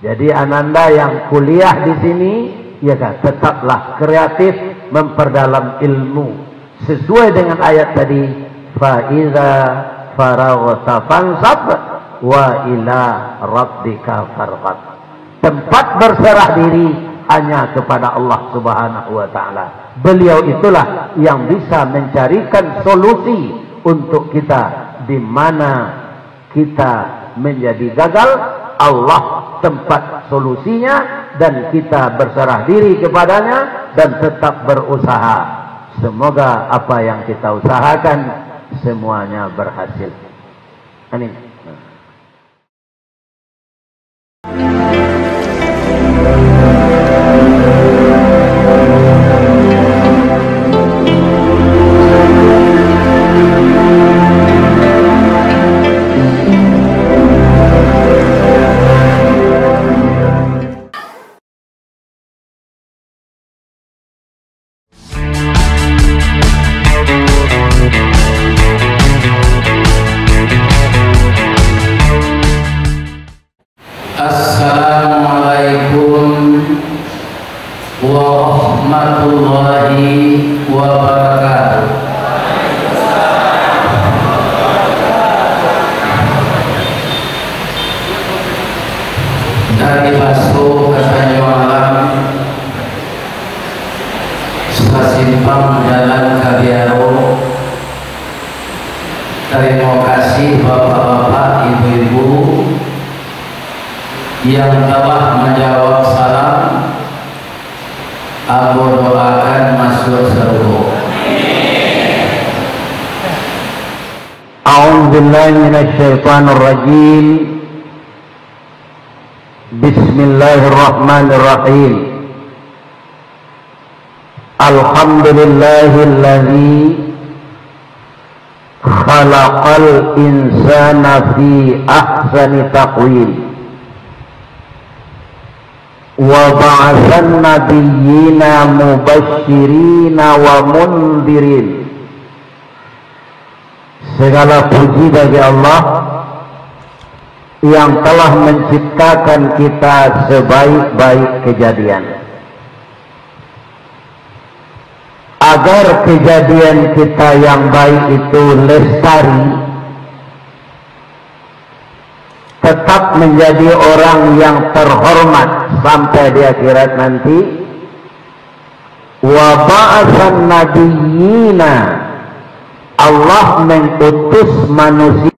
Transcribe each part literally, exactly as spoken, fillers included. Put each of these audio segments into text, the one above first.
Jadi, ananda yang kuliah di sini, ya kan, tetaplah kreatif memperdalam ilmu. Sesuai dengan ayat tadi, "Fa iza faraghta fansab wa ila rabbika farghab." Tempat berserah diri hanya kepada Allah Subhanahu wa Ta'ala. Beliau itulah yang bisa mencarikan solusi untuk kita di mana kita menjadi gagal, Allah tempat solusinya, dan kita berserah diri kepadanya dan tetap berusaha. Semoga apa yang kita usahakan semuanya berhasil. Amin. Assalamualaikum warahmatullahi wabarakatuh. Dari Baso ka Tanjuang Alam, sasimpang jalan ka Biaro. Tarimo kasih bapak-bapak, ibu-ibu yang telah manjawab salam, ambo doakan masuak sarugo. A'udzubillahi minasyaitonirrajim. Bismillahirrahmanirrahim. Alhamdulillahilladzi khalaqal insana fi ahsani taqwim, wa ba'atsan nabiyyina mubasyirina wa mundzirin. Segala puji bagi Allah yang telah menciptakan kita sebaik-baik kejadian. Agar kejadian kita yang baik itu lestari, tetap menjadi orang yang terhormat sampai di akhirat nanti. Wa ba'atsan nabiyyina, Allah mengutus manusia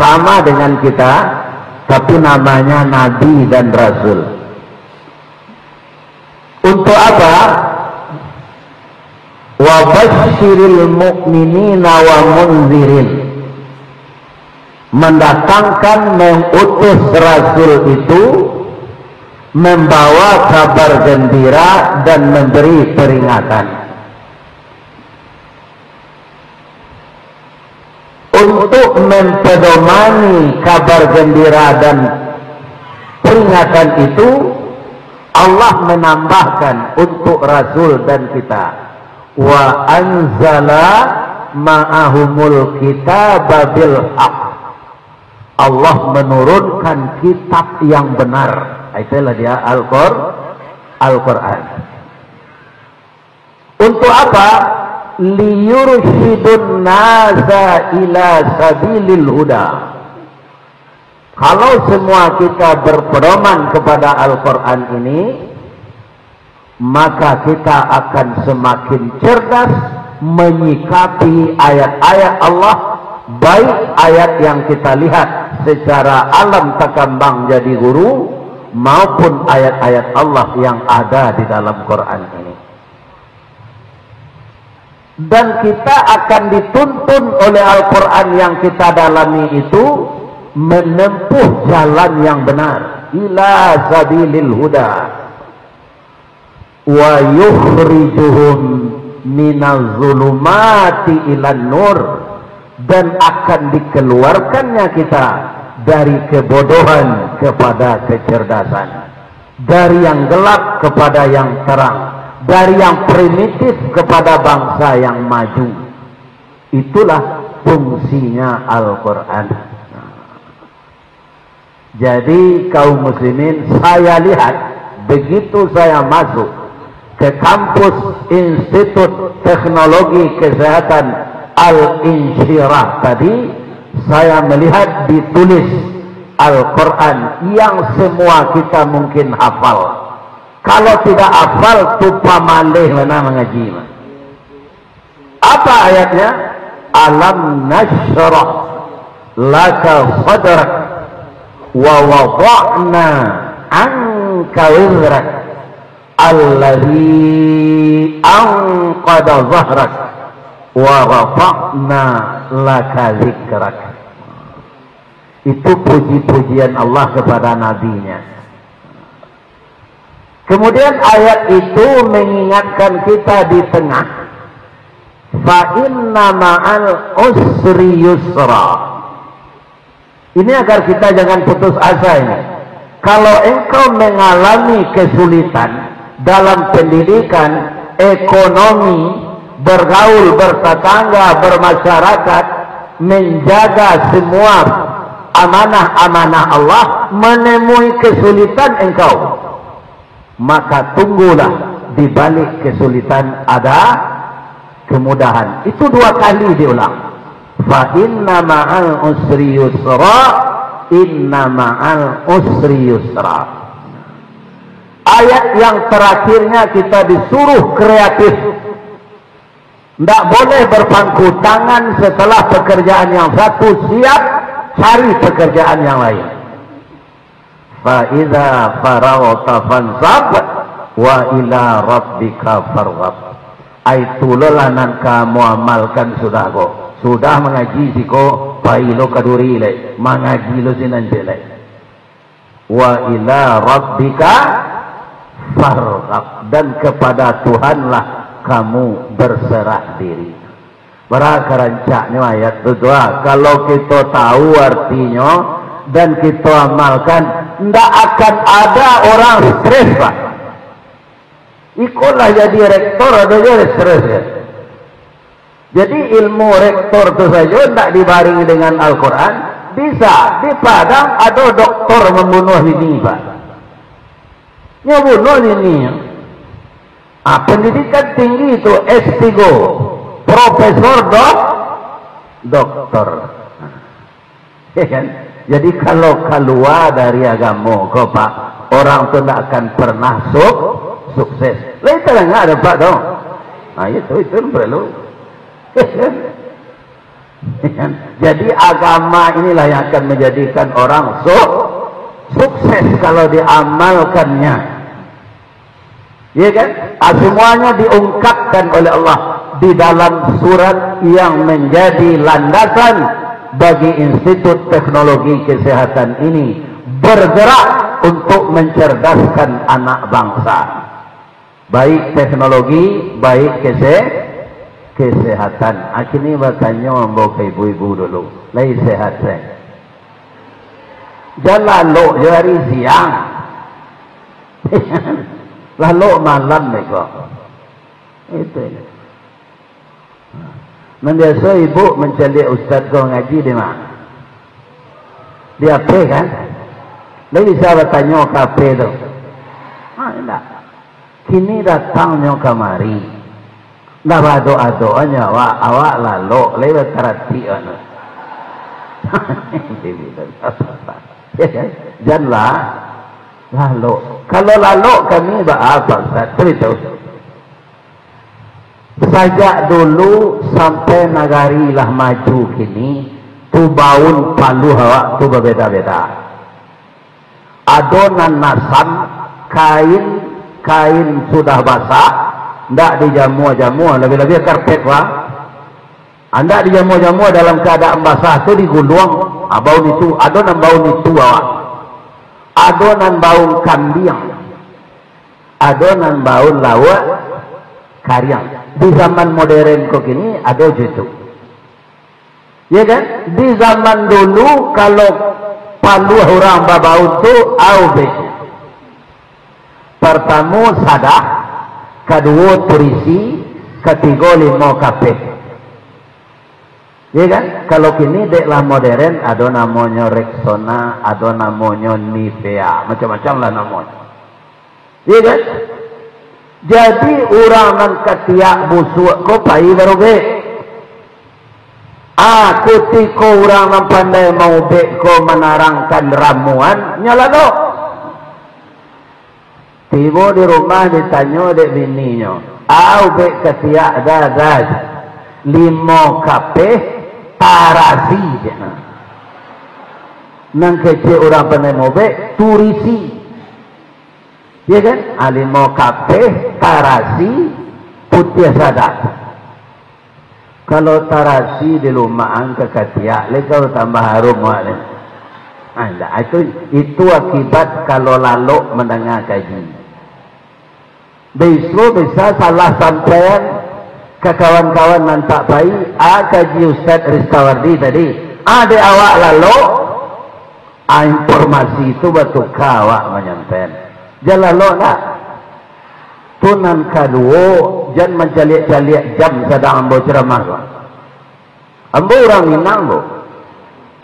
sama dengan kita, tapi namanya nabi dan rasul. Untuk apa? Wa basyiril mu'minina wa munzirin. Mendatangkan, mengutus rasul itu membawa kabar gembira dan memberi peringatan. Untuk mempedomani kabar gembira dan peringatan itu, Allah menambahkan untuk rasul dan kita, "Wa anzala ma'ahumul kitaba bil haq." Allah menurunkan kitab yang benar. Itulah dia Al-Qur-, Al-Quran. Untuk apa? Liyursyidun nasa ila sabilil huda. Kalau semua kita berpedoman kepada Al-Quran ini, maka kita akan semakin cerdas menyikapi ayat-ayat Allah, baik ayat yang kita lihat secara alam takambang jadi guru, maupun ayat-ayat Allah yang ada di dalam Quran ini. Dan kita akan dituntun oleh Al-Quran yang kita dalami itu menempuh jalan yang benar. Ila sabilil huda. Wa yukhrijuhum minaz zulumati ilan nur. Dan akan dikeluarkannya kita dari kebodohan kepada kecerdasan, dari yang gelap kepada yang terang, dari yang primitif kepada bangsa yang maju. Itulah fungsinya Al-Quran. Jadi, kaum muslimin, saya lihat, begitu saya masuk ke kampus Institut Teknologi Kesehatan Al-Insyirah tadi, saya melihat ditulis Al-Quran yang semua kita mungkin hafal. Kalau tidak hafal, tu pamaleh bana mangaji mah. Apa ayatnya? "Alam nasyrah laka sadrak, wa wada'na anka wizrak, alladzi anqada zahrak, wa rafa'na laka zikrak." Itu puji-pujian Allah kepada Nabi-Nya. Kemudian ayat itu mengingatkan kita di tengah, "Fa inna ma'al usri yusra." Ini agar kita jangan putus asa ini. Kalau engkau mengalami kesulitan dalam pendidikan, ekonomi, bergaul, bertetangga, bermasyarakat, menjaga semua amanah-amanah Allah, menemui kesulitan engkau, maka tunggulah, di balik kesulitan ada kemudahan. Itu dua kali diulang. "Fa inna ma'al usri yusra, inna ma'al usri yusra." Ayat yang terakhirnya kita disuruh kreatif. Ndak boleh berpangku tangan setelah pekerjaan yang satu siap, cari pekerjaan yang lain. "Fa idza faraghta fansab, wa ila rabbika farghab." Ai tu lo lah nan ka muamalkan sudah ko. Sudah mangaji siko, pai lo ka duri lai, mangaji lo sinan ciek lai. "Wa ila rabbika farghab," dan kepada Tuhanlah kamu berserah diri. Bara karancaknyo ayat tu, tu ah. Kalau kito tahu artinyo dan kito amalkan, ndak akan ada orang stres, Pak. Iko lah jadi rektor, ado jo stres, ya. Jadi, ilmu rektor tu sajo ndak dibaring dengan Al-Quran, bisa. Di Padang ado doktor mambunuah nini, Pak. Nyo bunuah nini. Ah, pendidikan tinggi tu S tiga, profesor, dok, doktor. Ya kan? Jadi, kalau kalua dari agamo ko, Pak, orang tu ndak akan pernah suk-, sukses. Lai tadanga dek Apak tu? Nah, itu, itu nan paralu. Ya kan? Ya kan? Jadi, agama inilah yang akan menjadikan orang su-, sukses kalau diamalkannya. Ya kan? Ah, semuanya diungkapkan oleh Allah di dalam surat yang menjadi landasan bagi Institut Teknologi Kesehatan ini bergerak untuk mencerdaskan anak bangsa. Baik teknologi, baik kese-, kesehatan. Ah, kini batanyo ambo ka ibu-ibu dulu. Lai sehat, lai? Jan lalok jo ari siang. Lalok malam beko. Itu. Nan biaso ibu mancaliak ustad ko ngaji di ma? Di H P kan? Ndak bisa batanyo ka H P tu. Ha, indak. Kini datangnyo kamari. Ndak badoa-doanyo awak, awak lalok, lai bataratik anu. Ya kan? Janlah lalok. Kalau lalok kami baa, Pak Ustaz? Cerito. Sajak dulu sampai nagari lah maju kini, tu baun paluah awak tu babeda-beda. Ado nan nasam, kain, kain sudah basah, ndak dijamua-jamua, labiah-labiah karpet, wah. Ndak dijamua-jamua dalam kaadaan basah tu diguluang, ah, baun itu, ado nan baun itu awak. Ado nan baun kambiang. Ado nan baun lauak kariang. Di zaman modern ko kini, ado jo itu. Ya kan? Di zaman dulu, kalau paluah urang babaun tu, au be. Partamo sadah, kaduo turisi, katigo limo kapeh. Iya kan? Kalau kini dek lah modern, ado namonyo Rexona, ado namonyo Nivea, macam-macam lah namonyo. Iya kan? Jadi urang nan katiak busuak ko pai barubek. Ah, kutiko urang nan pandai maubek ko manarangkan ramuan, nyo lalok. Tibo di rumah ditanyo dek bininyo, "Ah, ubek katiak dah, dah." "Limo kapeh, tarasi," cek nah. Nan kecek urang pandai maubek, turisi. Iya kan? Ah, limo kapeh, tarasi, putiah sadap. Kalau tarasi di lumaan ka katiak, lai kalau tambah harum awak ni. Ah, indak. Itu, itu akibat kalau lalok mandanga kaji. Baiso bisa salah sampaian ka kawan-kawan nan tak pai, ah, kaji Ustaz Ristawardi tadi. Ah, dek awak lalok, ah, informasi itu batuka awak manyampaian. Jan lalok nak. Tu nan kaduo, jan mancaliak-caliak jam sadang ambo ceramah tu. Ambo urang Minang tu.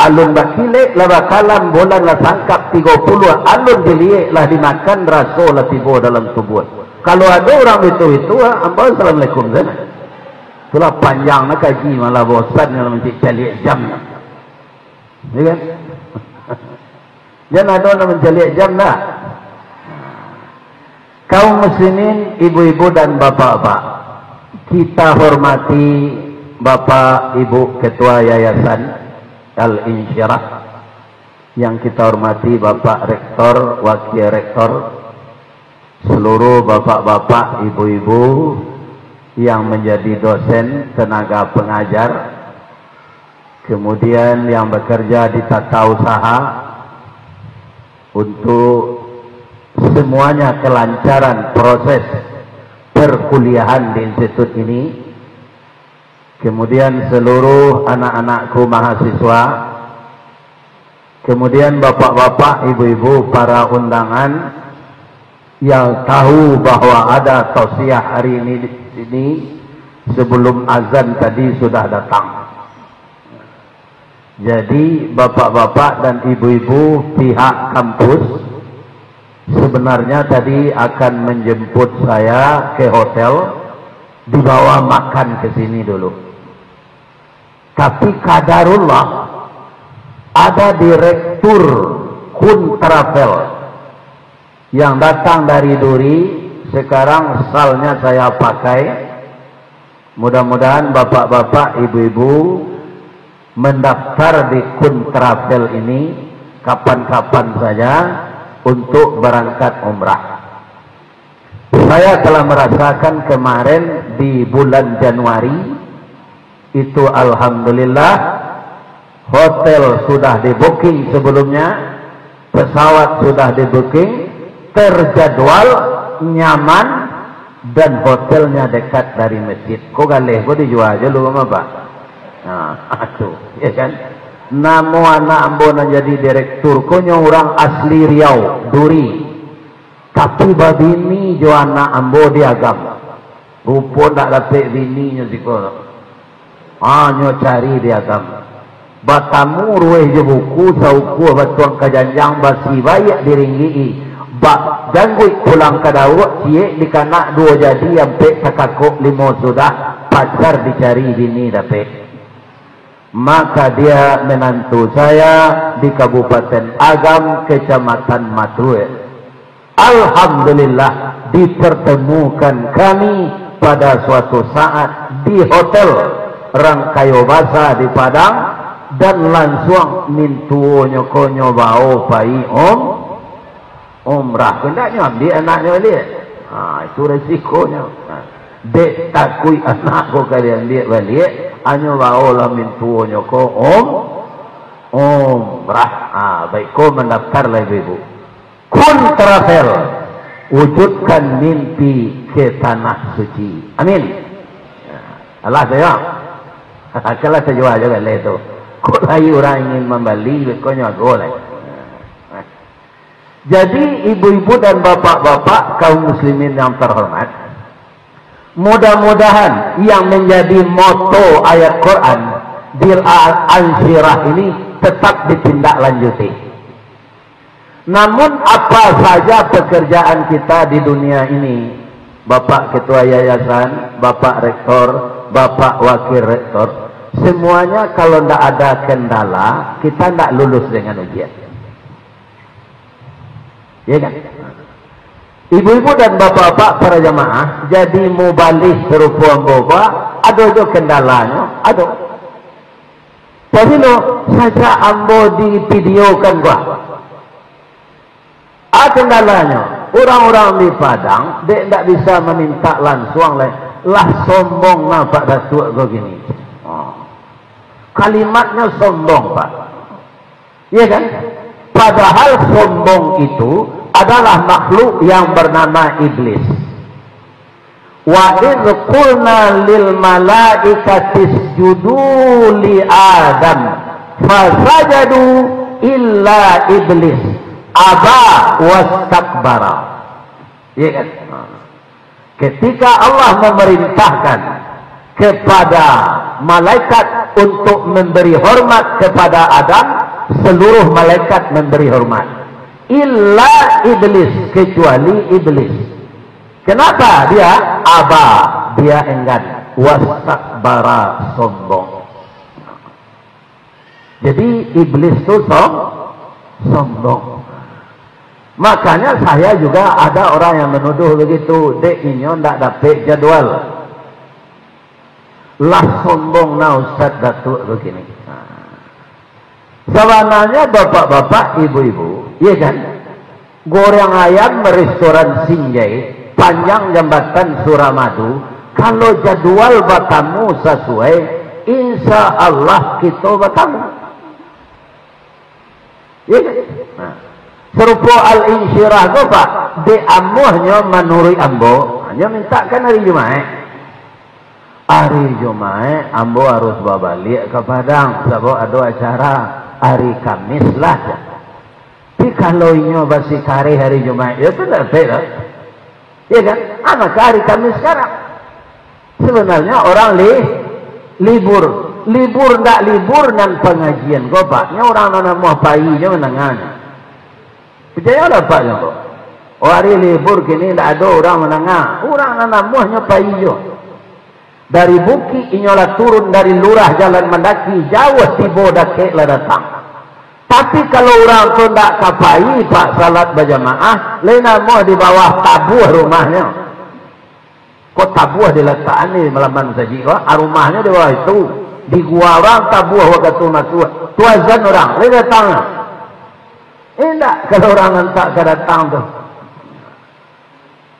Alun bakilek lah bakalam, bulan lah sangkap tigo puluah, alun diliek lah dimakan, raso lah tibo dalam tubuah. Kalau ado urang itu-itu, ah, ambo assalamualaikum sajo. Itulah panjang nak kaji, malah bosan kalau mancaliak jam. Ya kan? Jan ado nak mancaliak jam dah. Kaum muslimin, ibu-ibu dan bapak-bapak, kita hormati Bapak Ibu Ketua Yayasan Al-Insyirah, yang kita hormati Bapak Rektor, Wakil Rektor, seluruh bapak-bapak, ibu-ibu yang menjadi dosen, tenaga pengajar, kemudian yang bekerja di tata usaha, untuk semuanya kelancaran proses perkuliahan di institut ini, kemudian seluruh anak-anakku mahasiswa, kemudian bapak-bapak, ibu-ibu, para undangan yang tahu bahwa ada tausiah hari ini di sini, sebelum azan tadi sudah datang. Jadi, bapak-bapak dan ibu-ibu pihak kampus sebenarnya tadi akan menjemput saya ke hotel, dibawa makan ke sini dulu. Tapi qadarullah, ada direktur Kun Travel yang datang dari Duri, sekarang salnya saya pakai. Mudah-mudahan bapak-bapak, ibu-ibu mendaftar di Kun Travel ini kapan-kapan saja untuk berangkat umrah. Saya telah merasakan kemarin di bulan Januari, itu alhamdulillah, hotel sudah di-booking sebelumnya, pesawat sudah di-booking, terjadwal, nyaman, dan hotelnya dekat dari masjid. Ko galeh, ko dijua jo lu mah, Pak. Nah, tu, ya kan? Namo anak ambo nan jadi direktur ko nyo urang asli Riau, Duri. Tapi babini jo anak ambo di Agam. Rupo ndak dapek bininyo siko. Ha, nyo cari di Agam. Batamu ruweh jo buku, saukua batuang ka janjang, basi baiak diringgik-i. Bak jangguik pulang ka dauak, ciek dikanak duo jadi, ampek takakok limo sudah, pacar dicari, bini dapek. Maka dia menantu saya di Kabupaten Agam, Kecamatan Matuek. Alhamdulillah, dipertemukan kami pada suatu saat di hotel Rangkayo Basa di Padang, dan lansuang mintuonyo ko nyo bao pai um-, umrah. Ko ndak nyo ambiak anaknyo baliak. Ha, itu resikonyo. Ha. Dek takuik anak ko ka diambiak baliak, anyo baolah mintuonyo ko um-, umrah. Ha, baik ko mandaftarlah ibu-ibu. Kun Travel, wujudkan mimpi ke tanah suci. Amin. Alah sayo. Kalau sajo ajo galeh tu. Kok lai urang ingin mambali, bekonyo ago lai. Jadi, ibu-ibu dan bapak-bapak, kaum muslimin yang terhormat, mudah-mudahan yang menjadi moto ayat Quran, Bil Al-Ansyirah ini tetap ditindaklanjuti. Namun, apa saja pekerjaan kita di dunia ini, Bapak Ketua Yayasan, Bapak Rektor, Bapak Wakil Rektor, semuanya kalau ndak ada kendala, kita ndak lulus dengan ujian. Ya kan? Ibu-ibu dan bapak-bapak para jamaah, jadi mubalih sarupo ambo, Pak, ado jo kendalanyo, ado. Tapi lo, sajak ambo divideokan, Pak. Ah, kendalanyo, urang-urang di Padang, dek ndak bisa mamintak lansuang lai, lah sombong nah Pak Datuak ko kini. Oh. Kalimatnyo sombong, Pak. Iya kan? Padahal sombong itu adalah makhluk yang bernama iblis. "Wa idz qulna lil malaikati isjudu li Adam, fasajadu illa iblis, aba wastakbara." Iya kan? Ketika Allah memerintahkan kepada malaikat untuk memberi hormat kepada Adam, seluruh malaikat memberi hormat. Illa iblis, kecuali iblis. Kenapa dia aba? Dia enggan. Wastakbara, sombong. Jadi, iblis tu som-, sombong. Makanya saya juga ada orang yang menuduh begitu, dek inyo ndak dapek jadwal. Lah sombong nah Ustaz Datuk begini. Sabananyo bapak-bapak, ibu-ibu, iya kan? Goreng ayam restoran Sinjai, panjang jambatan Suramadu, kalau jadwal batamu sasuai, insya Allah kito batamu. Iya kan? Nah, sarupo Al-Insyirah ko, Pak, dek amuahnyo manuruik ambo, nyo mintakan hari Jumaik. Hari Jumaik ambo harus babaliak ka Padang, sabab ado acara hari Kamis lah, jar. Tapi kalau inyo basikareh hari Jumaik, yo tu ndak dapek lah. Iya kan? Ah, maka hari Kamis sekarang. Sebenarnya orang li-, libur. Libur ndak libur nan pangajian ko, Pak. Nyo urang nan namuah pai jo mandanganyo. Picayo lah, Pak, jo ko. Oh, hari libur kini ndak ado urang mandanga. Urang nan namuahnyo pai jo. Dari bukik inyo lah turun, dari lurah jalan mandaki, jauah tibo dakek lah datang. Tapi kalau urang tu ndak ka pai, Pak, salat bajamaah, lai namuah di bawah tabuah rumahnyo. Ko tabuah dilatakan di laman sajik ko, ah, rumahnyo di bawah itu, di gua urang tabuah wakatu masuak. Tu azan urang, lai datang. Indak, kalau urang antak ka datang tu.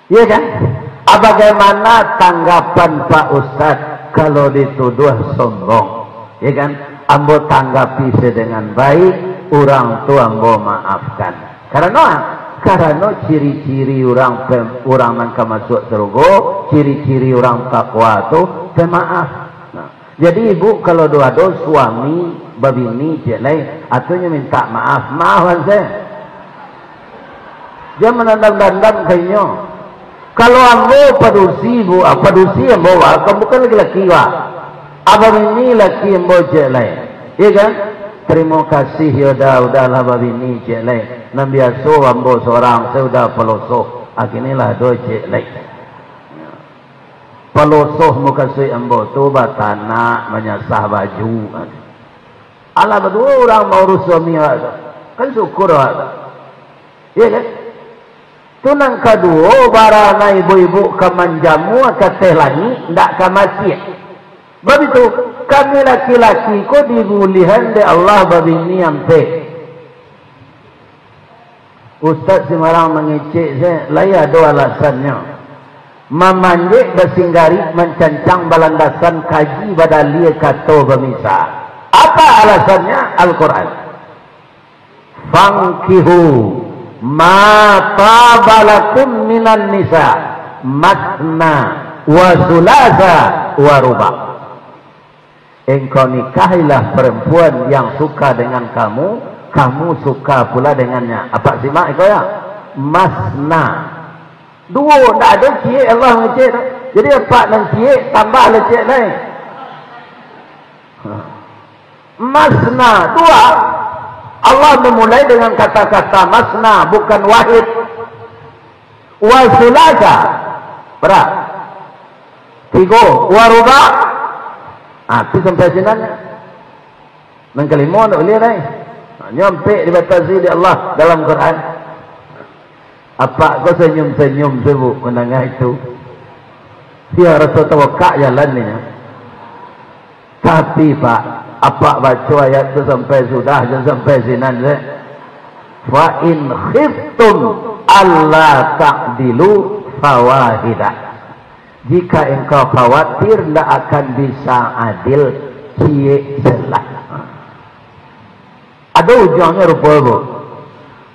Iya kan? Ah, bagaimana tanggapan Pak Ustaz kalau dituduh sombong? Iya kan? Ambo tanggapi sadangan baik, urang tu ambo maafkan. Karano, karano ciri-ciri urang pem-, urang nan ka masuak sarugo, ciri-ciri urang takwa tu pemaaf. Nah, jadi ibu kalau ado suami babini ciek lai, atunyo minta maaf, maafan se. Jan mandandam-dandam ka inyo. Kalau ambo padusi, Bu, ah, padusi ambo, Wak, kan bukan laki-laki, Wak. Abang ini laki ambo ciek lai. Iya kan? Terima kasih, yo dah, udahlah babini ciek lai. Nan biaso ambo sorang, sudah palosoh. Akinilah do ciek lai. Palosoh mukasuik ambo tu batanak, manyasah baju. Alah, baduo urang maurus suami awak tu. Kan syukur awak tu. Iya kan? Tu nan kaduo, bara nan ibu-ibu ka manjamua ka ateh langik, ndak ka masiak. Bab itu, kami laki-laki ko dibulihan dek Allah babini ampek. Ustaz Simarang mangecek se, lai ado alasannyo. Mamanjek basinggarik, mancancang balandasan, kaji badalia, kato bamisa. Apa alasannyo? Al-Quran. "Fankihu ma taba lakum minan nisa, masna wa sulasa wa ruba." Engkau nikahilah perempuan yang suka dengan kamu, kamu suka pula dengannya. Apak simak iko ya. Masna. Duo, ndak ado ciek Allah mangecek tu. Jadi apak nan ciek, tambah lah ciek lain. Ha. Masna, dua. Allah memulai dengan kata-kata masna, bukan wahid. Wa sulasa, bara? Tigo. Wa ruba'. Ah, tu sampai sinan. Nan kalimo ndak buliah lai. Ha, nyo ampek dibatasi dek Allah dalam Quran. Apak ko senyum-senyum sibuk mandanga itu. Iyo, raso tawakak jalan ninyo. Tapi, Pak, apak baco ayat tu sampai sudah, jan sampai sinan se. "Fa in khiftum alla ta'dilu fawahidah." Jika engkau khawatir ndak akan bisa adil, ciek selah. Ado ujuangnyo rupo, Bu.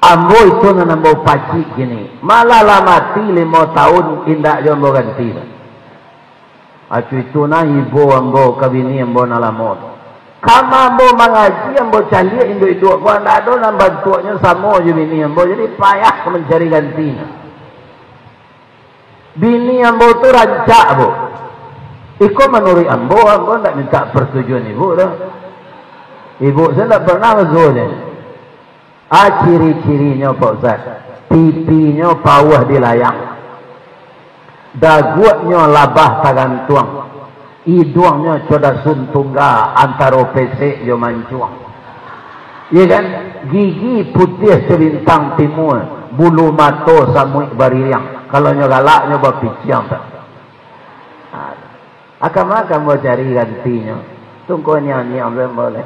Ambo itu nan ambo pacik kini. Malah lah mati limo taun, indak jo ambo ganti. Acu itu nah ibo ambo ka bini ambo nan lamo. Kama ambo mangaji, ambo caliak induak-induak ko, ndak ado nan bantuaknyo samo jo bini ambo, jadi payah ka mancari gantinyo. Bini ambo tu rancak, Bu. Iko manuruik ambo, ambo ndak mintak persetujuan ibu doh. Ibu se ndak pernah masuo je. Ah, ciri-cirinyo, Pak Ustaz, pipinyo pauah di layang, daguaknyo labah tagantuang, iduangnyo codasun tungga antaro pesek jo mancuang. Iyo kan? Gigi putiah sabintang timua, bulu mato samuik baririang. Kalau nyo galak, nyo bapiciang tak? Akan makan ambo cari gantinyo. Tungko niang-niang ambo lai.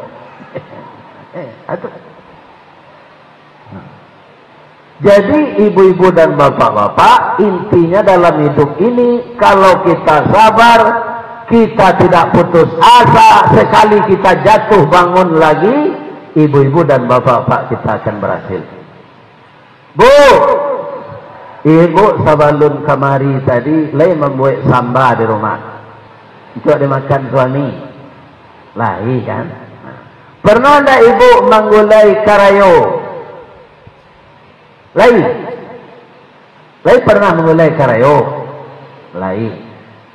Eh, atu. Jadi, ibu-ibu dan bapak-bapak, intinya dalam hidup ini, kalau kita sabar, kita tidak putus asa, sekali kita jatuh bangun lagi, ibu-ibu dan bapak-bapak, kita akan berhasil. Bu, ibu sabalun kamari tadi lai mambuek samba di rumah untuak dimakan suami? Lai, kan? Pernah ndak ibu manggulai karayo? Lai. Lai pernah manggulai karayo? Lai.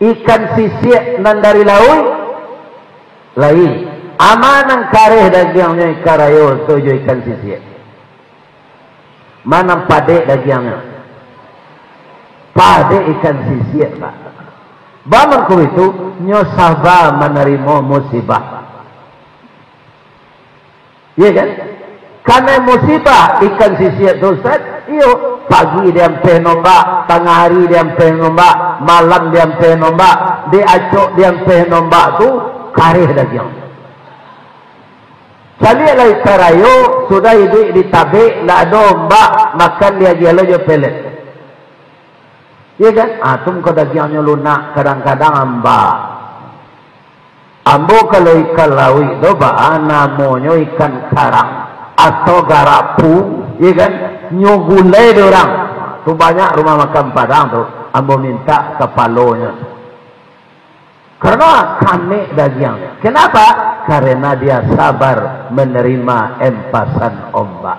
Ikan sisiak nan dari lauik? Lai. Ama nan kareh dagiangnyo ikan karayo tu jo ikan sisiak? Mana padek dagiangnyo? Padek ikan sisiak, Pak. Bamangko itu, nyo saba manarimo musibah. Iyo kan? Kanai musibah ikan sisiak tu, Ustaz. Iyo, pagi diampeh nombak, tangah hari diampeh nombak, malam diampeh nombak, diacok diampeh nombak tu, kareh dagiang. Caliak lai karayo, sudah iduik di tabek, ndak ado ombak, makan diagiah lo jo pelet. Iyo kan? Ah, tu muko dagiangnyo lunak, kadang-kadang amba. Ambo kalau ikan lauik tu, ba, namonyo ikan karang atau garapu, iyo kan? Nyo gulai dek urang. Tu banyak rumah makan Padang tu, ambo mintak kapalonyo. Karena kanek dagiang. Kenapa? Karena dia sabar menerima empasan ombak.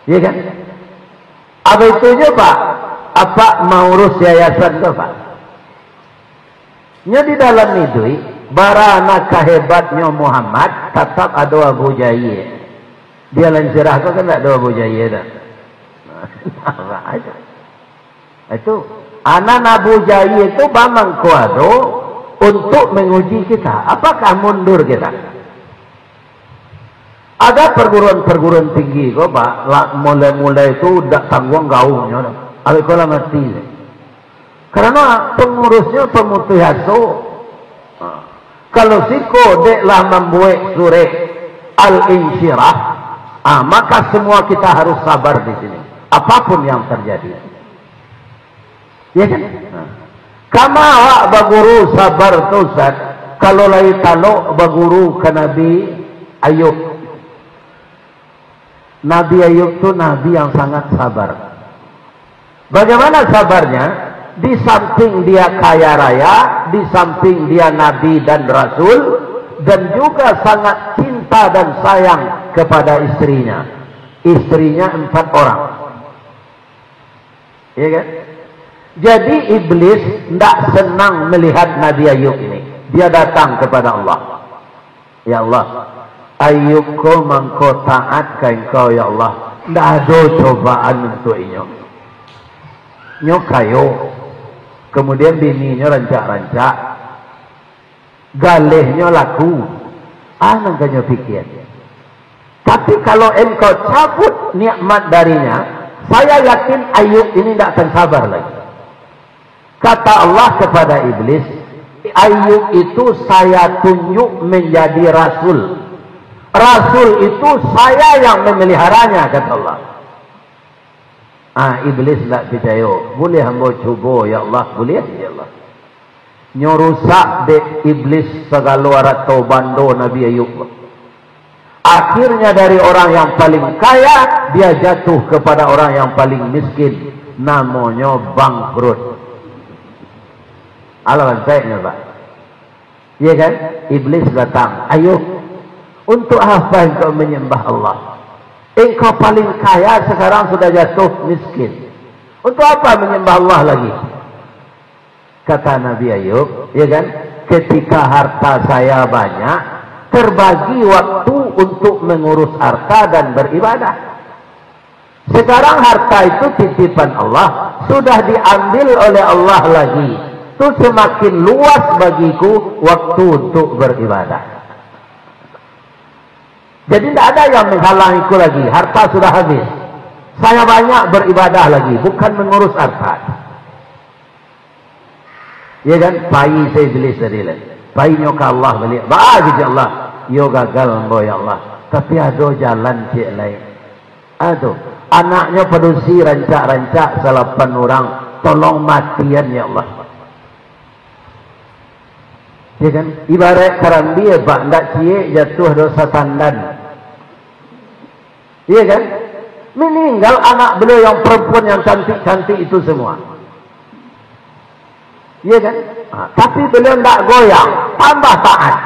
Iya kan? Apa itu je, Pak? Apa mengurus yayasan tu, Pak? Nyo di dalam iduik, bara nan kahebatnyo Muhammad, tatap ado Abu Jahil. Di alam sirah tu kan tak ado Abu Jahil dah. Apa aja. Itu, anan Abu Jahil tu bamangko ado untuk menguji kita. Apakah mundur kita? Ada perguruan-perguruan tinggi ko, Pak, lah mulai-mulai tu dak tangguang gaungnyo dah. Awak ko lah mati. Karena pengurusnyo pemutus asa. Ha. Kalau siko dek lah mambuek surek al-insyirah, ah, maka semua kita harus sabar di sini. Apapun yang terjadi. Ya kan? Nah. Kama awak baguru sabar tu, Ustaz, kalau lai talok baguru ka Nabi Ayub. Nabi Ayub tu nabi yang sangat sabar. Bagaimana sabarnya? Di samping dia kaya raya, di samping dia nabi dan rasul, dan juga sangat cinta dan sayang kepada istrinya. Istrinya empat orang. Iya kan? Jadi iblis ndak senang melihat Nabi Ayub ini. Dia datang kepada Allah. Ya Allah, Ayub ko mangko taat ka Engkau, ya Allah. Ndak ado cobaan untuak inyo. Nyo kayo, kamudian bininyo rancak-rancak, galehnyo laku. Ah, nan ka nyo pikia. Tapi kalau Engkau cabut nikmat darinya, saya yakin Ayub ini ndak akan sabar lagi. Kata Allah kepada iblis, "Ayub itu Saya tunjuk menjadi rasul. Rasul itu Saya yang memeliharanya," kata Allah. Ah, iblis ndak picayo. "Buliah ambo cubo, ya Allah, buliah, ya Allah." Nyo rusak dek iblis sagalo arato bando Nabi Ayub. Akhirnya dari orang yang paling kaya, dia jatuh kepada orang yang paling miskin. Namonyo bangkrut. Alah bansaiknyo, Pak. Iya kan? Iblis datang. "Ayub, untuk apa engkau menyembah Allah? Engkau paling kaya, sekarang sudah jatuh miskin. Untuk apa menyembah Allah lagi?" Kata Nabi Ayub, ya kan? "Ketika harta saya banyak, terbagi waktu untuk mengurus harta dan beribadah. Sekarang harta itu titipan Allah, sudah diambil oleh Allah lagi. Itu semakin luas bagiku waktu untuk beribadah." Jadi, tidak ada yang menghalangiku lagi. Harta sudah habis. Saya banyak beribadah lagi, bukan mengurus harta. Ya kan? Pai sa iblis tadi lah. Painyo ka Allah baliak. "Baa, ya Allah. Iyo gagal ambo, ya Allah. Tapi ado jalan ciek lai." Ado. Anaknyo padusi rancak-rancak salapan urang. "Tolong matian, ya Allah." Ya kan? Ibarat karambia, Pak, ndak ciek jatuah dosa tandan. Iya kan? Meninggal anak beliau yang perempuan yang cantik-cantik itu semua. Iya kan? Ha, tapi beliau ndak goyang, tambah taat.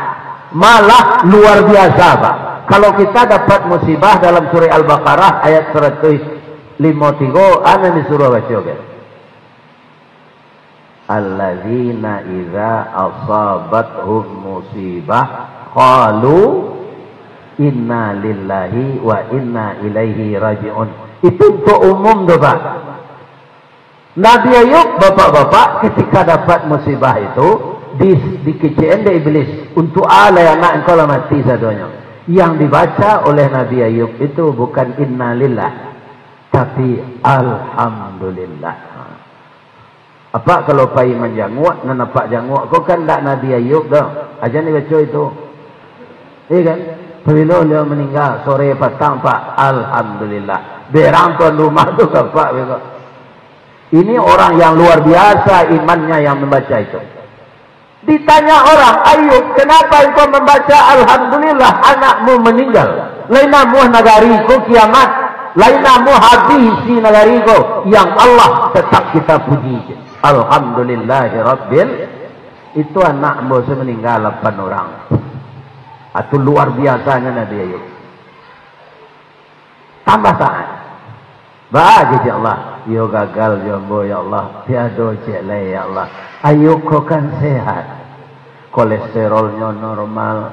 Malah luar biasa, Pak. Kalau kita dapat musibah dalam surah Al-Baqarah ayat seratus lima tiga, ana disuruh baca kan? "Alladzina idza asabathum musibah qalu inna lillahi wa inna ilaihi raji'un." Itu untuk umum tu, Pak. Nabi Ayub, bapak-bapak, ketika dapat musibah itu, di, dikecekan dek iblis, "Untuk a lai anak engkau lah mati sadonyo?" Yang dibaca oleh Nabi Ayub itu bukan innalillah, tapi alhamdulillah. Apak kalau pai manjanguak, nan apak janguak ko kan ndak Nabi Ayub doh. Ajan dibaco itu. Iya kan? Pabilo beliau maningga, sore patang, Pak, alhamdulillah. Berang tuan rumah tu ka apak beko. Ini orang yang luar biasa imannya yang membaca itu. Ditanya orang, "Ayub, kenapa engkau membaca alhamdulillah anakmu meninggal? Lai namuah nagari ko kiamat, lai namuah habih isi nagari ko." "Yang Allah tetap kita puji. Alhamdulillahirabbil." Itu anak ambo se meninggal lapan orang. Itu luar biasanya Nabi Ayub. Tambah taat. Baa, ya Allah, iyo gagal jo ambo, ya Allah, tiado ciek lai, ya Allah. Ayub ko kan sehat, kolesterolnyo normal,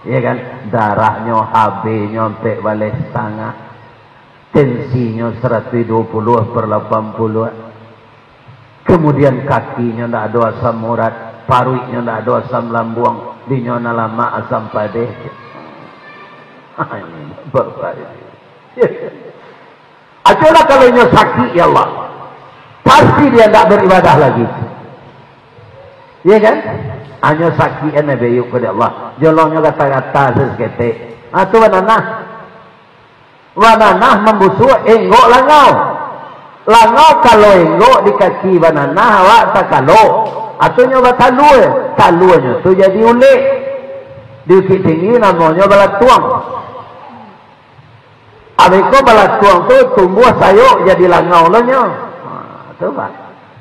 ya kan, darahnyo H B-nyo ampek baleh satangah, tensinyo saratuih duo puluah per lapan puluah. Kemudian kakinyo ndak ado asam urat, paruiknyo ndak ado asam lambuang, dinyo nan lamak asam padeh. Ini bapak ini. Ajolah kalau inyo sakik, ya Allah, pasti dia ndak beribadah lagi. Iya kan? Hanyo sakik an Nabi Ayub ko dek Allah. Jolongnyo gata-gata saketek. Ah, tu bananah. Bananah mambusuak, enggok langau. Langau kalau enggok di kaki bananah, awak takalok. Atunyo batalua, taluanyo tu jadi ulek. Di Bukik Tinggi namonyo balatuang. Abih ko balatuang tu tumbuah sayok jadi langau lo nyo. Ha, tu, Pak.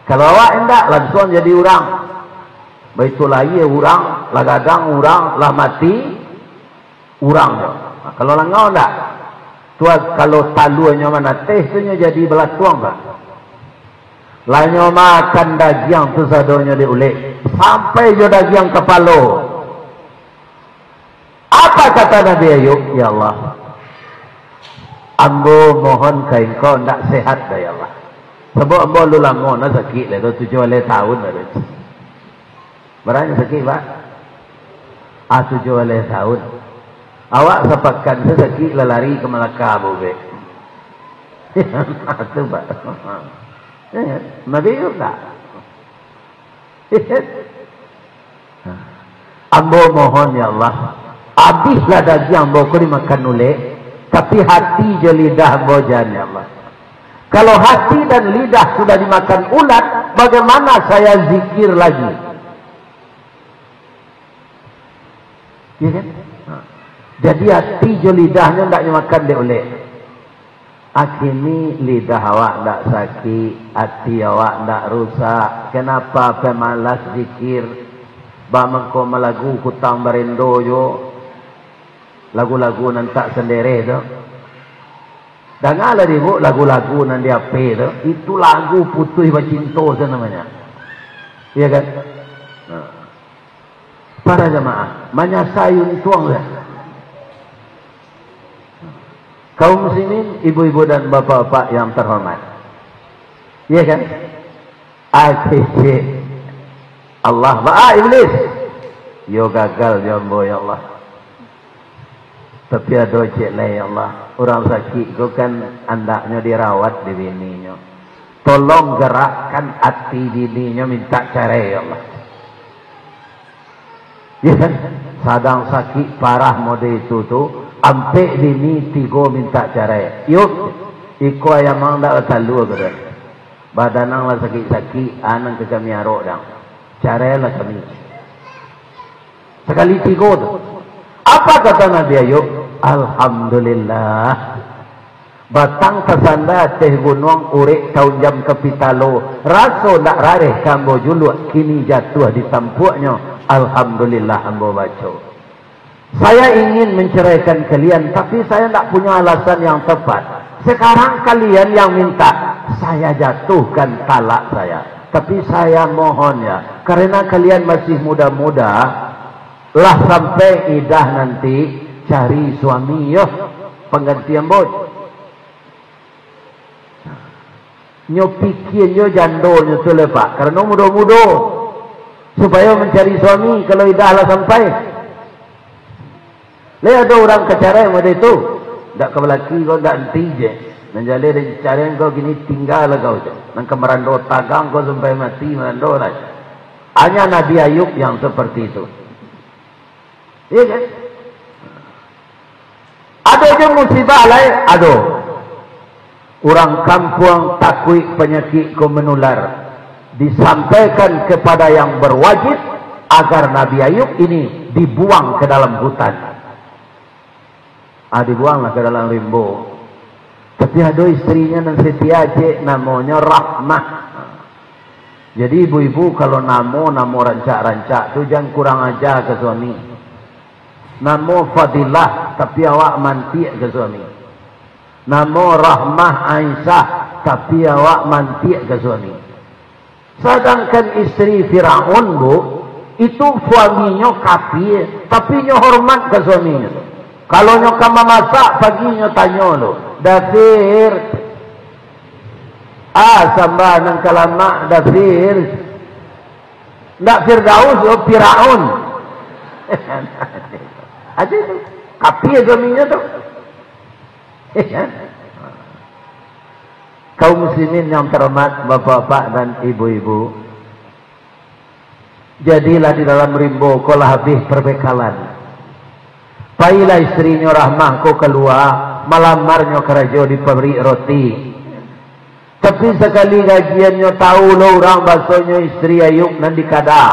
Kalau awak indak, langsuang jadi urang. Baitu lahia urang, lah gadang urang, lah mati urang tu. Ha, kalau langau ndak. Tu kalau taluanyo manateh tu nyo jadi balatuang, Pak. Lah nyo makan dagiang tu sadonyo diulek, sampai jo dagiang kapalo. Apa kata Nabi Ayub? "Ya Allah, ambo mohon ka Engkau, ndak sehat dah, ya Allah. Sabab ambo alun lamo nah sakik lah tu, tujuah baleh tahun lah tu." Bara nyo sakik, Pak? Ah, tujuah baleh tahun. Awak sapakan se sakik lah lari ka Malaka, Bubek. Tu, Pak. Nabi Ayub tak? Ambo mohon, ya Allah, abihlah dagiang ambo ko dimakan ulek, tapi hati jo lidah ambo jan, ya Allah. Kalau hati dan lidah sudah dimakan ulat, bagaimana saya zikir lagi? Ya kan? Nah. Jadi hati jo lidahnyo ndak nyo makan dek ulek. Akini lidah awak ndak sakik, ati awak ndak rusak. Kenapa pemalas zikir? Bamangko malagu kutang barendo jo. Lagu-lagu nan tak sendereh tu. Dangalah dek ibuk lagu-lagu nan di H P tu. Itu lagu putuih bacinto tu namanya. Iya kan? Nah. Para jamaah, manyasai untuang lah. Kaum muslimin, ibu-ibu dan bapak-bapak yang terhormat. Iya kan? Akecek Allah, ba-, ah, Iblis. Yo gagal jo ambo, ya Allah. Tapi ado cek lai, ya Allah. Urang sakik ko kan andaknyo dirawat di bininyo. Tolong gerakkan ati bininyo minta carai, ya Allah. Ya kan? Sadang sakik parah mode itu tu, ampek bini tigo minta carai. Yuk, iko ayam ang dak batalua, kata. Badan ang lah sakik-sakik, anang ka kami arok dang. Carailah kami. Sakali tigo tu. Apa kata Nabi Ayub? Alhamdulillah. Batang tasanda ateh gunuang, urek taunjam ka pitalo, raso ndak rareh ka ambo juluak, kini jatuah di tampuaknyo, alhamdulillah ambo baco. Saya ingin menceraikan kalian, tapi saya ndak punya alasan yang tepat. Sekarang kalian yang minta, saya jatuhkan talak saya. Tapi saya mohon ya, karena kalian masih muda-muda, lah sampai idah nanti, cari suami yo, pangganti ambo. Nyo pikia nyo jandonyo tu lai, Pak, karano mudo-mudo, supayo mancari suami kalau idah lah sampai. Lai ado urang ka carai mode tu, ndak ka balaki ko, ndak anti je. Nan jaleh dicarai ko kini tingga lah kau je. Nan ka marando tagang ko sampai mati marando lah. Hanya Nabi Ayub yang seperti itu. Iya kan? Ado jo musibah lain, ado. Urang kampuang takuik panyakik ko manular, disampaikan kepada yang berwajib agar Nabi Ayub ini dibuang ke dalam hutan. Ah, dibuanglah ke dalam rimbo. Tapi ado istrinyo nan setia, cek, namonyo Rahmah. Jadi, ibu-ibu, kalau namo, namo rancak-rancak tu, jan kurang aja ka suami. Namo Fadilah, tapi awak mantiak ka suami. Namo Rahmah, Aisyah, tapi awak mantiak ka suami. Sadangkan istri Firaun, Bu, itu suaminyo kapia, tapi nyo hormat ka suaminyo tu. Kalau nyo ka mamasak, pagi nyo tanyo lo, "Dafir, ah, samba nan ka lamak, Dafir." Ndak Firdaus, oh, Firaun. Aja tu. Kapia suaminyo tu. Kaum muslimin yang terhormat, bapak-bapak dan ibu-ibu, jadilah di dalam rimbo ko lah habih perbekalan. Pailah istrinyo Rahmah ko kalua, malamarnyo karajo di pabrik roti. Tapi sakali gajiannyo tau lo urang, basonyo istri Ayub nan dikada,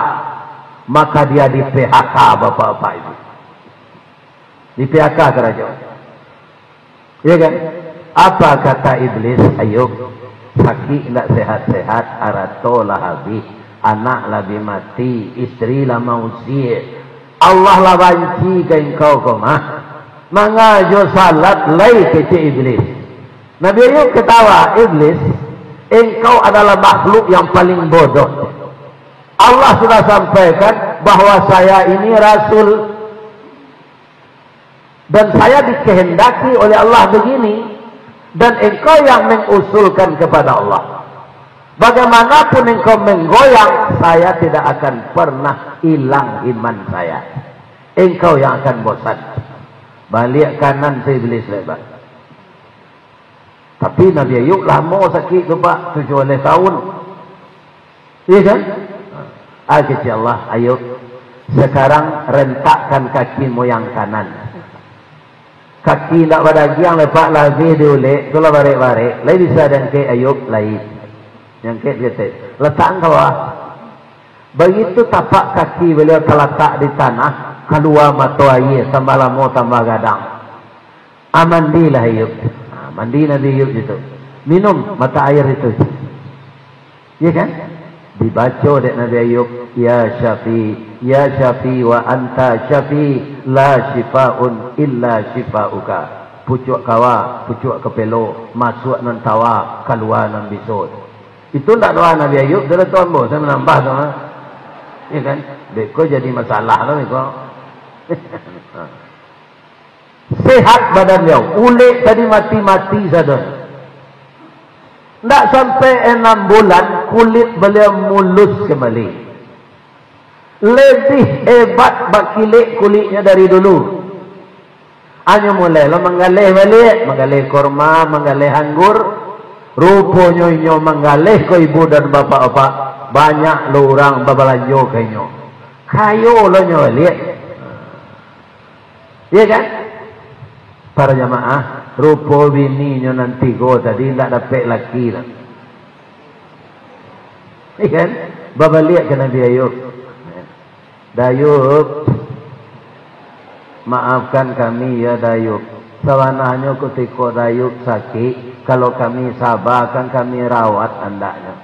maka dia di-P H K, bapak-bapak ibu. Di-P H K karajo. Iya kan? Apa kata Iblis, Ayub? Sakik ndak sehat-sehat, arato lah habih, anak lah bi mati, istri lah mausie. Allah lah banci ka engkau ko mah. Mangajo salat lai, kecek Iblis. Nabi Ayub ketawa, "Iblis, engkau adalah makhluk yang paling bodoh. Allah sudah sampaikan bahwa saya ini rasul." Dan saya dikehendaki oleh Allah begini, dan engkau yang mengusulkan kepada Allah. Bagaimanapun engkau menggoyang, saya tidak akan pernah hilang iman saya. Engkau yang akan bosan. Baliak kanan tu iblis lebar. Tapi Nabi Ayub lamo sakik tu, Pak, tujuah baleh tahun. Iya kan? Ah, kecek Allah, Ayub, sekarang rentakkan kaki moyang kanan. Kaki ndak badagiang lai, Pak, lah abih diulek, tu lah barek-barek. Lai bisa diangkek Ayub? Lai. Diangkek saketek. Letakkan ka bawah. Begitu tapak kaki beliau talatak di tanah, kalua mato aia, tambah lamo tambah gadang. Ah, mandilah Ayub. Ah, mandi Nabi Ayub situ. Minum mata air itu. Iya kan? Dibaco dek Nabi Ayub, "Ya Syafi, ya Syafi wa anta Syafi, la syifaun illa syifauka." Pucuak kawa, pucuak kapelo, masuak nan tawa, kalua nan biso. Itu ndak doa Nabi Ayub, tu lah tu ambo, saya manambah tu, ha. Iya kan? Beko jadi masalah tu, beko. Sehat badan beliau, ulek tadi mati-mati sadonyo. Ndak sampai enam bulan, kulit beliau mulus kembali. Lebih hebat bakilek kulitnyo dari dulu. Hanyo mulai lo manggaleh baliak, manggaleh korma, manggaleh anggur. Ruponyo inyo manggaleh ko ibu dan bapak-bapak, banyak lo urang babalanjo ka inyo. Kayo lo nyo baliak. Iya kan? Para jamaah, rupo bininyo nan tigo tadi indak dapek laki lah. Iya kan? Babaliak ka Nabi Ayub. Dayub, maafkan kami ya Dayub. Sabananyo kutiko Dayub sakik, kalau kami saba kan kami rawat andaknyo.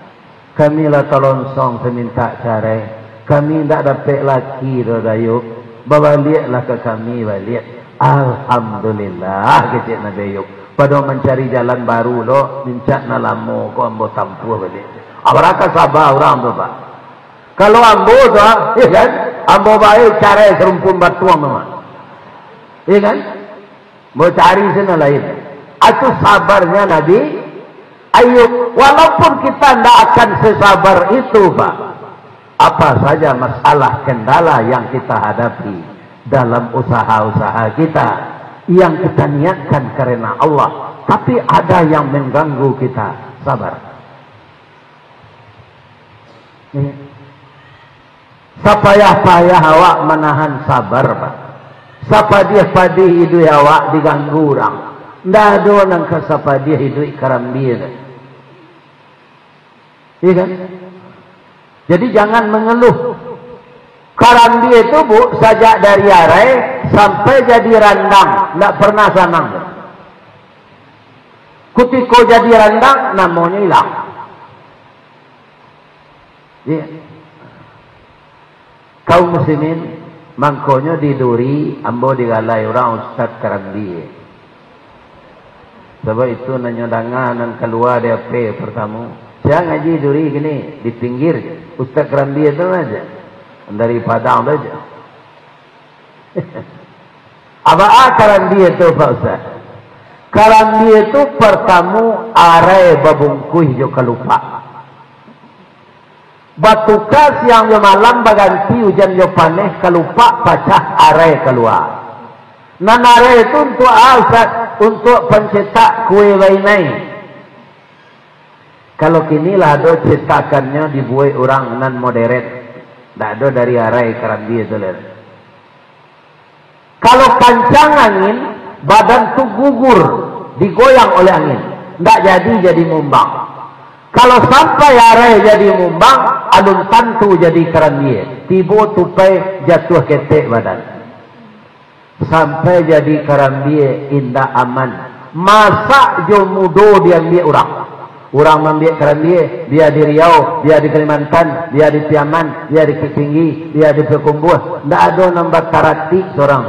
Kami lah talonsong samintak carai. Kami indak dapek laki doh, Dayub. Babaliaklah ka kami baliak. Alhamdulillah, kecek Nabi Ayub. Pado mancari jalan baru lo, mincak nan lamo ko ambo tampuah baliak. Abaraka saba urang tu, Pak. Kalau ambo tu, ah, iya kan? Ambo bae carai sarumpun batuang tu, Pak. Iya kan? Mau cari sana lain. Itu sabarnya Nabi Ayub. Walaupun kita ndak akan sesabar itu, Pak. Apa saja masalah kendala yang kita hadapi dalam usaha-usaha kita yang kita niatkan karena Allah, tapi ada yang mengganggu kita, sabar. Iya. Sapayah-payah awak manahan sabar, Pak. Sapadiah-padiah iduik awak diganggu urang. Ndak ado nan ka sapadiah iduik karambia tu. Iya kan? Jadi jangan mengeluh. Karambia tu, Bu, sajak dari arai sampai jadi randang, ndak pernah sanang. Kutiko jadi randang, namonyo ilang. Iya. Kaum muslimin, mangkonyo di Duri, ambo digalai urang Ustaz Karambia. Sabab itu nan nyo danga nan kalua di H P partamo. Sia ngaji Duri kini, di pinggir Ustaz Karambia tu aja. Dari Padang tu aja. Abaa karambia tu, Pak Ustaz? Karambia tu partamo arai babungkuih jo kalupak. Batuka siang jo malam baganti ujan jo paneh, kalupak pacah, arai kalua. Nan arai tu untuak a, Ustaz? Untuak pancetak kue bainai. Kalau kini lah ado cetakannyo dibuek urang nan moderen. Ndak ado dari arai karambia tu lai. Kalau kancang angin, badan tu gugur, digoyang oleh angin. Ndak jadi, jadi mumbang. Kalau sampai arai jadi mumbang, alun tantu jadi karambia. Tibo tupai jatuah ketek badan. Sampai jadi karambia indak aman. Masak jo mudo diambiak urang. Urang maambiak karambia, bia di Riau, bia di Kalimantan, bia di Piaman, bia di Bukittinggi, bia di Payakumbuah. Ndak ado nan bataratik surang.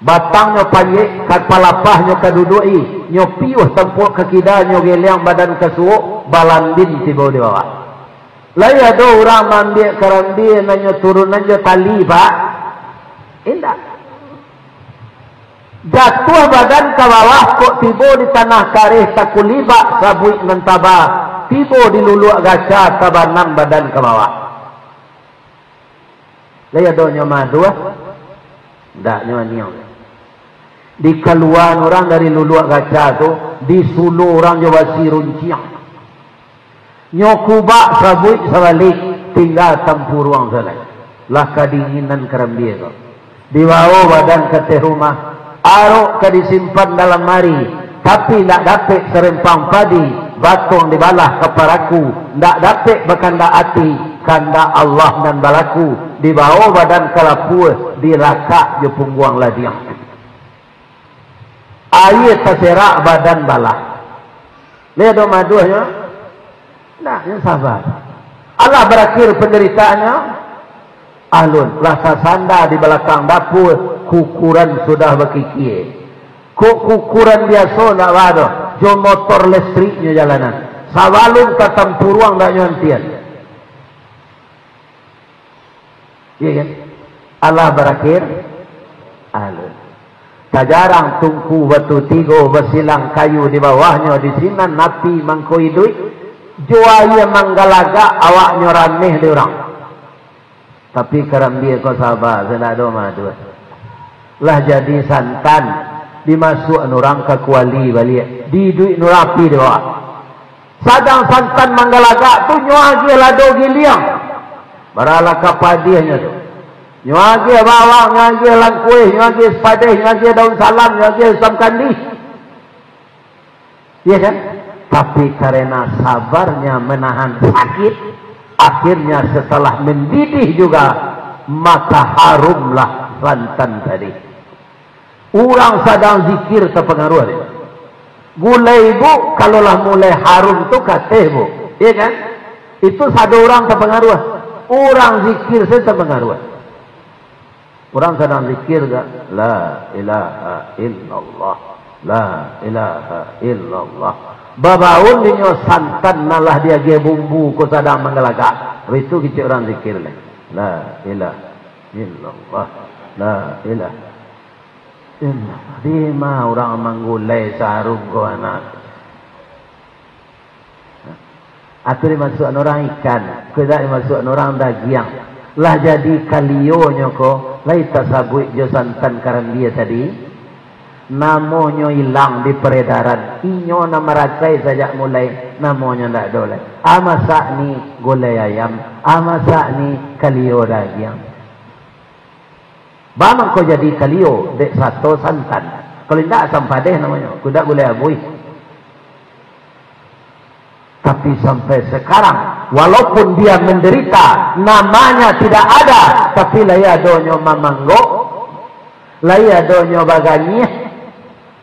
Batangnyo panjek, kapalo pahanyo kaduduak-i, nyo piuah tampuak ka kida, nyo geleang badan ka suok, balambin tibo di bawah. Lai ado urang maambiak karambia nan nyo turunan jo tali, Pak? Indak. Jatuah badan ka bawah, kok tibo di tanah kareh, takulibak sabuik nan taba, tibo di luluak gaca, tabanam badan ka bawah. Lai ado nyo maduah? Ndak, nyo aniang. Dikaluaan urang dari luluak gaca tu, disulo urang jo basi runciang. Nyo kubak sabuik sabalik, tingga tampuruang sajo. Lah kadinginan karambia ko. Dibawo badan ka ateh rumah, arok ka disimpan dalam mari, tapi ndak dapek sarempang padi, batuang dibalah ka paraku, ndak dapek bakandak ati, kandak Allah nan balaku, dibawo badan ka lapuah, dirakak jo pungguang ladiang. Aia taserak badan balah. Lai ado maduahnyo? Ndak, nyo saba. Alah barakhir pandaritaannyo? Alun, lah tasanda di balakang dapua, kukuran sudah bakikia. Kok kukuran biaso ndak ba doh, jo motor lestriknyo jalanan. Sabalun ka tampuruang ndak nyo antian. Iya kan? Alah barakhir alun. Tajarang tungku batu tigo, basilang kayu di bawahnyo, di sinan api mangko iduik, jo aia manggalagak awaknyo rameh dek urang. Tapi karambia ko saba, indak ado maduah. Lah jadi santan, dimasuakan urang ka kuali baliak, diiduik-an urang api di bawah. Sadang santan manggalagak tu, nyo agiah lado giliang. Baralah ka padiahnyo tu. Nyo agiah bawang, nyo agiah langkuih, nyo agiah sipadeh, nyo agiah daun salam, nyo agiah asam kandih. Iya kan? Tapi karena sabarnya menahan sakit, akhirnya setelah mendidih juga, maka harumlah santan tadi. Urang sadang zikir tapangaruah dek gulai, Bu, kalau lah mulai harum tu kateh, Bu. Iya kan? Itu sado urang tapangaruah. Urang zikir sajo tapangaruah. Urang sadang zikir ga, "La ilaha illallah, la ilaha illallah." Babaun dinyo santan nan lah diagiah bumbu ko sadang manggalagak. Habis tu kecek urang zikir lai. "La ilaha illallah, la ilaha." Indak, dima urang manggulai sarugo anak. Atau dimasuakan urang ikan, kok indak dimasuakan urang dagiang. Lah jadi kalionyo ko, lai tasabuik jo santan karambia tadi. Namonyo ilang di paredaran. Inyo nan marasai sajak mulai, namonyo ndak ado lai. Ah, masak ni gulai ayam, ah, masak ni kalio dagiang. Ba mangko jadi kalio, dek sato santan. Kalau indak, asam padeh namonyo, kok indak gulai abuih. Tapi sampai sekarang, walaupun dia menderita, namanya tidak ada, tapi lai adonyo mamanggok, lai adonyo baganyih,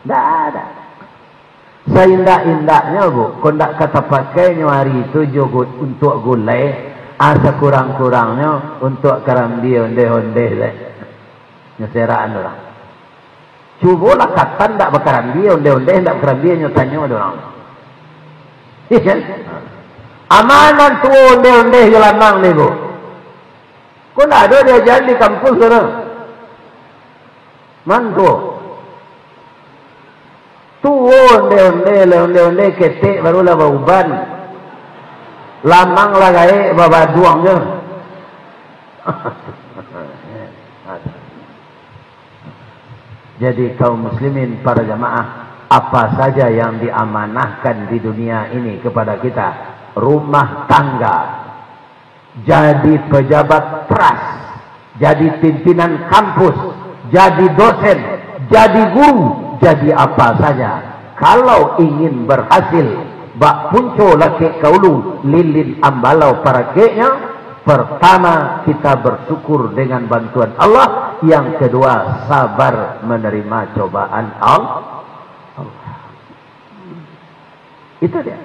ndak ada. Saindak-indaknyo, Bu, kok ndak ka tapakainyo ari tu jo gu-, untuak gulai, ah, sakurang-kurangnyo untuak karambia ondeh-ondeh dek. Nyo serakan urang. Cubolah katan ndak bakarambia, ondeh-ondeh ndak bakarambia, nyo tanyo dek urang. Iya kan? Amanan tuo ondeh-ondeh jo lamang ni, Bu. Kok ndak ado diajaran di kampus tu, nah? Mantu. Tuo ondeh-ondeh, lah ondeh-ondeh ketek barulah bauban. Lamang lah gaek babaduang je. Jadi kaum muslimin, para jamaah, apa saja yang diamanahkan di dunia ini kepada kita, rumah tangga, jadi pejabat teras, jadi pimpinan kampus, jadi dosen, jadi guru, jadi apa saja. Kalau ingin berhasil, bak punco lakek ka ulu, lilin ambalau parakeknya, pertama, kita bersyukur dengan bantuan Allah, yang kedua, sabar menerima cobaan Al-, Allah. Itu dia.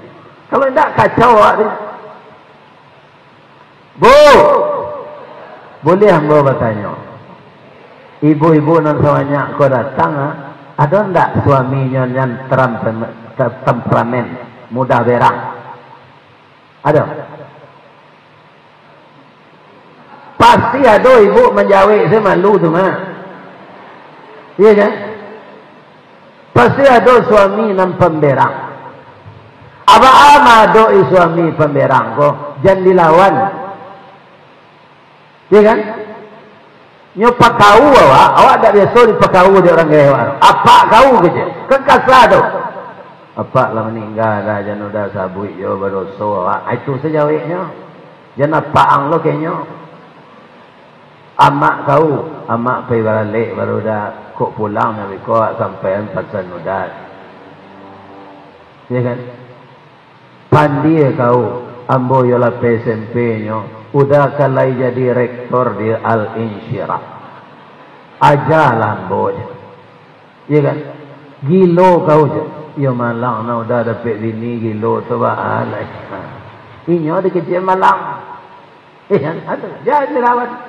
Kalau indak, kacau awak tu. Bu, buliah ambo batanyo? Ibu-ibu nan sabanyak ko datang, ah, ado ndak suaminyo nan teram-, te-, temperamen, mudah berang? Ado? Pasti ado ibu manjawek se malu tu mah. Iya kan? Pasti ado suami nan pamberang. Abah ama ado i suami pamberang ko, jan dilawan. Iya kan? Nyo pakau awak, awak dak biaso dipakau dek urang gaek awak. Apak kau kecek, kan kasa tu. Apak lah maningga dah, jan udah sabuik jo badoso awak. Ah, itu sajaweknyo. Jan apak ang lo kenyo. Amak kau, amak pai baralek baru dah, kok pulang nyo biko awak sampaian pasan udah. Iya kan? Pandie kau, ambo iyo lapeh S M P nyo, udah ka lai jadi rektor di Al-Insyirah. Ajalah ambo je. Iya kan? Gilo kau je. Iyo malang nah udah dapek bini gilo tu baa lai. Ha. Inyo dikecek malang. Iya kan? Aduh, jan dilawan.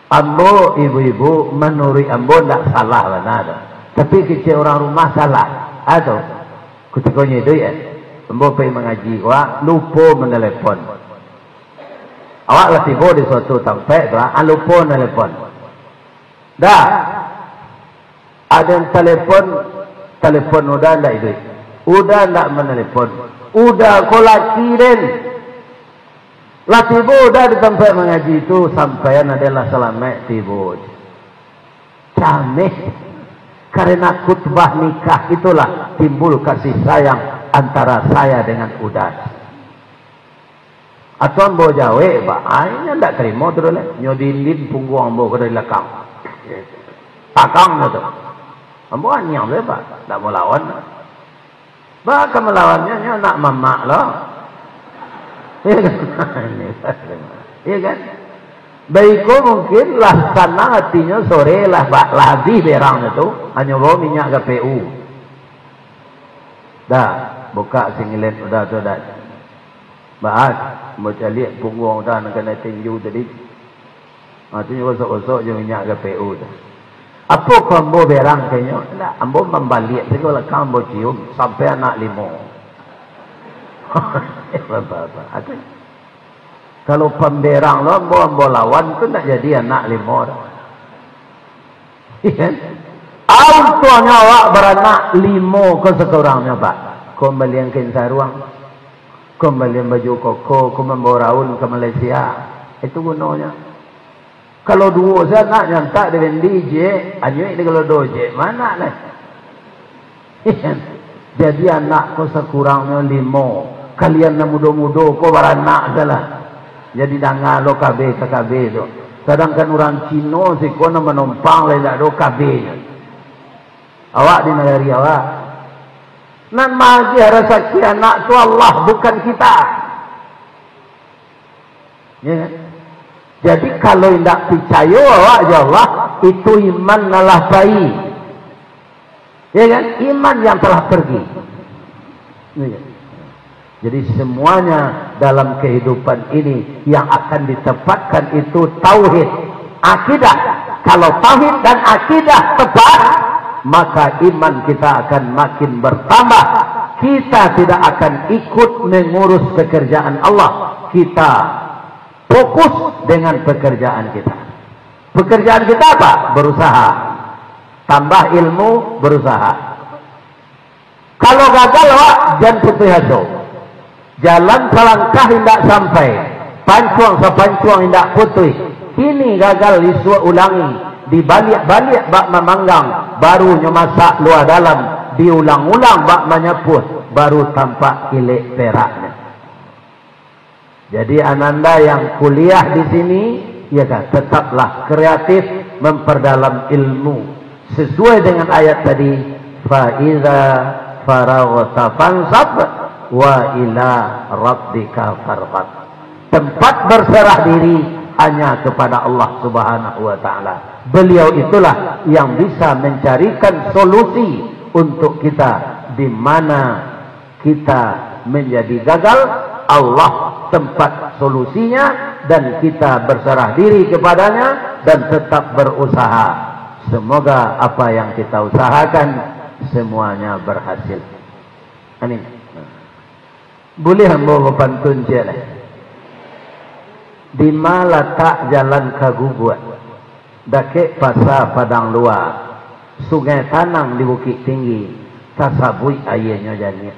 Ambo, ibu-ibu, manuruik ambo ndak salah bana tu. Tapi kecek urang rumah salah. Ado. Kutiko nyo iduik, eh, ambo pai mangaji ko, ah, lupo manalepon. Awak lah tibo di suatu tampek tu, ah, lupo nalepon. Dah. Ado nan talepon, talepon udah ndak iduik. Udah ndak manalepon. Udah ko laki den. Lah tibo udah di tampek mangaji tu, sampaian aden lah salamaik tibo. Cameh. Karena khutbah nikah itulah timbul kasih sayang antara saya dengan udah. Atau ambo jawek, Pak, ai, nyo ndak tarimo tu doh, lai. Nyo dindin pungguang ambo ko dari lakang. Takang nyo tu. Ambo anyang tu, Pak. Ndak mau lawan. Baa ka malawannyo, nyo anak mamak lo. Iya kan? Iya kan? Baiko mungkin lah sanang atinyo, sore lah, ba-, lah abih berangnyo tu, hanyo bawa minyak K P U. Dah, buka singlet udah tu, dah. Baa, ambo caliak pungguang udah nan kanai tinju tadi. Ha, tu nyo gosok-gosok jo minyak K P U tu. Apo ko ambo berang ka inyo? Ndak, ambo mambaliak sajo balakang ambo cium, sampai anak limo. Apa-apa. Atu, kalau pamberang lo ambo, ambo lawan tu ndak jadi anak limo tu. Iya kan? Untuangnyo awak baranak limo ko sekurangnyo, Pak. Ko mambalian kain saruang, ko mambalian baju koko, ko mambawa raun ka Malaysia. Itu gunonyo. Kalau duo sajo anak nyantak di Fendi, jek, anyuik di Galodo, jek, ma anak lai. Jadi anak ko sakurangnyo limo. Kalian nan mudo-mudo ko baranak sajolah. Jadi danga lo kabeh ka kabeh tu. Sadangkan urang Cino siko nan manompang lai indak ado kabehnyo. Awak di nagari awak. Nan maagiah rasaki anak tu Allah, bukan kita. Ya kan? Jadi, kalau indak picayo awak jo Allah, itu iman nan lah pai. Ya kan? Iman yang telah pergi. Ya kan? Jadi, semuanya dalam kehidupan ini yang akan ditempatkan itu tauhid, akidah. Kalau tauhid dan akidah tepat, maka iman kita akan makin bertambah. Kita tidak akan ikut mengurus pekerjaan Allah. Kita fokus dengan pekerjaan kita. Pekerjaan kita apa? Berusaha. Tambah ilmu, berusaha. Kalau gagal, awak jan putuih aso. Jalan salangkah indak sampai, pancuang sapancuang indak putuih. Kini gagal, isuak ulangi, dibaliak-baliak bak mamanggang, baru nyo masak lua dalam, diulang-ulang bak manyapuah, baru tampak kilek peraknyo. Jadi, ananda yang kuliah di sini, ya kan, tetaplah kreatif memperdalam ilmu. Sesuai dengan ayat tadi, "Fa iza faraghta fansab wa ila rabbika farghab." Tempat berserah diri hanya kepada Allah Subhanahu wa Ta'ala. Beliau itulah yang bisa mencarikan solusi untuk kita di mana kita menjadi gagal, Allah tempat solusinya, dan kita berserah diri kepada-Nya dan tetap berusaha. Semoga apa yang kita usahakan semuanya berhasil. Amin. Buliah ambo bapantun ciek lai? Dima latak jalan ka Gubuak? Dakek Pasa Padang Lua. Sungai Tanang di Bukittinggi, tasabuik aianyo janiah.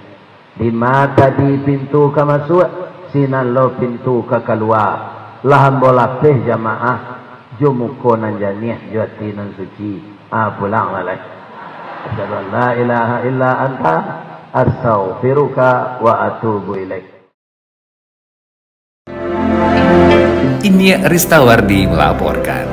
Dima tadi pintu ka masuak, sinan lo pintu ka kalua. Lah ambo lapeh jamaah, jo muko nan janiah, jo ati nan suci. Ah, pulanglah lai. Asyhadu an la ilaha illa anta, astaghfiruka wa atubu ilaik. Iniak Ristawardi melaporkan.